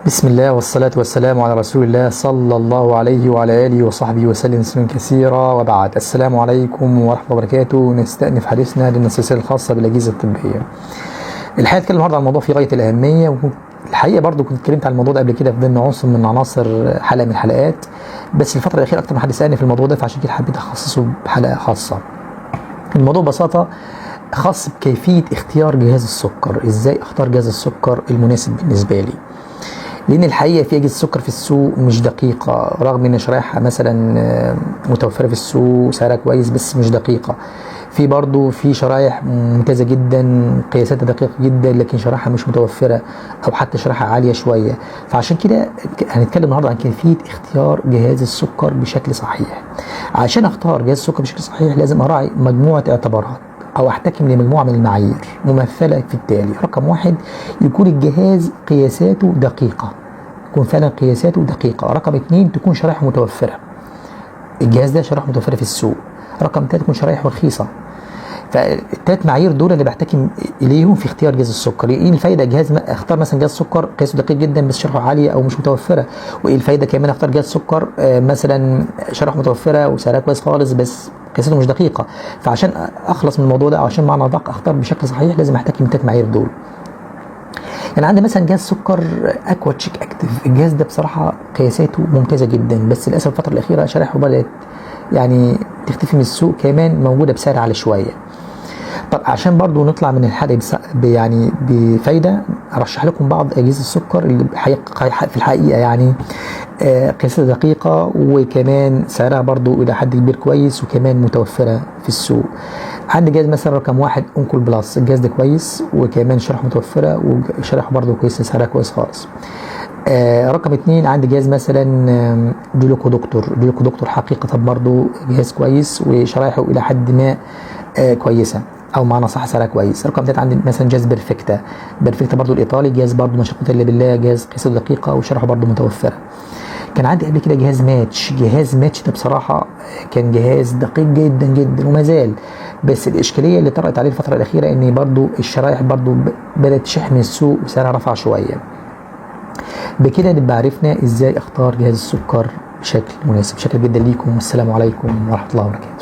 بسم الله والصلاة والسلام على رسول الله صلى الله عليه وعلى آله وصحبه وسلم تسليما كثيرا، وبعد. السلام عليكم ورحمة الله وبركاته. نستأنف حديثنا لنا السلسلة الخاصة بالأجهزة الطبية. الحقيقة اتكلم النهارده عن موضوع في غاية الأهمية، والحقيقة برضو كنت اتكلمت عن الموضوع ده قبل كده في ضمن عنصر من عناصر حلقة من الحلقات، بس الفترة الأخيرة أكتر ما حد سألني في الموضوع ده، فعشان كده حبيت أخصصه بحلقة خاصة. الموضوع ببساطة خاص بكيفية اختيار جهاز السكر، ازاي اختار جهاز السكر المناسب بالنسبة لي، لان الحقيقة في اجهزة سكر في السوق مش دقيقة، رغم ان شرايحها مثلا متوفرة في السوق سعرها كويس بس مش دقيقة. في برضو في شرايح ممتازة جدا قياساتها دقيقة جدا، لكن شرايحها مش متوفرة او حتى شرايحها عالية شوية. فعشان كده هنتكلم النهارده عن كيفية اختيار جهاز السكر بشكل صحيح. عشان اختار جهاز السكر بشكل صحيح لازم اراعي مجموعة اعتبارات او احتكم لمجموعة من المعايير ممثلة في التالي. رقم واحد، يكون الجهاز قياساته دقيقة، يكون فعلا قياساته دقيقة. رقم اتنين، تكون شرائحه متوفرة، الجهاز ده شرائحه متوفرة في السوق. رقم تلاتة، تكون شرائحه رخيصة. فالتلات معايير دول اللي بحتكم اليهم في اختيار جهاز السكر. ايه الفايدة جهاز اختار مثلا جهاز سكر قياسه دقيق جدا بس شرحه عالية او مش متوفرة، وايه الفايدة كمان اختار جهاز سكر مثلا شرحه متوفرة وسعرها كويس خالص بس قياساته مش دقيقة. فعشان اخلص من الموضوع ده او عشان معنى ادق اختار بشكل صحيح لازم احتكم التلات معايير دول. يعني عندي مثلا جهاز سكر Accu-Chek Active، الجهاز ده بصراحة قياساته ممتازة جدا، بس للاسف الفترة الاخيرة شرائحه بدات يعني تختفي من السوق، كمان موجودة بسعر عالي شوية. طب عشان برضو نطلع من الحلقة يعني بفايده، ارشح لكم بعض اجهزة السكر اللي في الحقيقة يعني قياساتها دقيقة وكمان سعرها برضو الى حد كبير كويس وكمان متوفرة في السوق. عندي جهاز مثلا رقم واحد Oncool Plus، الجهاز ده كويس وكمان شرح متوفرة وشرحه برضو كويس سعرها كويس خالص. رقم اتنين عندي جهاز مثلا Gluco Doctor، Gluco Doctor حقيقة برضو جهاز كويس وشرايحه الى حد ما كويسة او معنى صح سعرها كويس. رقم ثلاثة عندي مثلا جهاز Perfecta، Perfecta برضو الايطالي، جهاز برضو ما شاء الله بالله، جهاز قياسه دقيقة وشرحه برضو متوفرة. كان عندي قبل كده جهاز ماتش، جهاز ماتش ده بصراحة كان جهاز دقيق جدا جدا وما زال، بس الاشكالية اللي طرأت عليه الفترة الاخيرة ان برضو الشرايح برضو بدات تشح من السوق وسعرها رفع شوية. بكده نبقى عرفنا ازاي اختار جهاز السكر بشكل مناسب. شكرا جدا ليكم والسلام عليكم ورحمة الله وبركاته.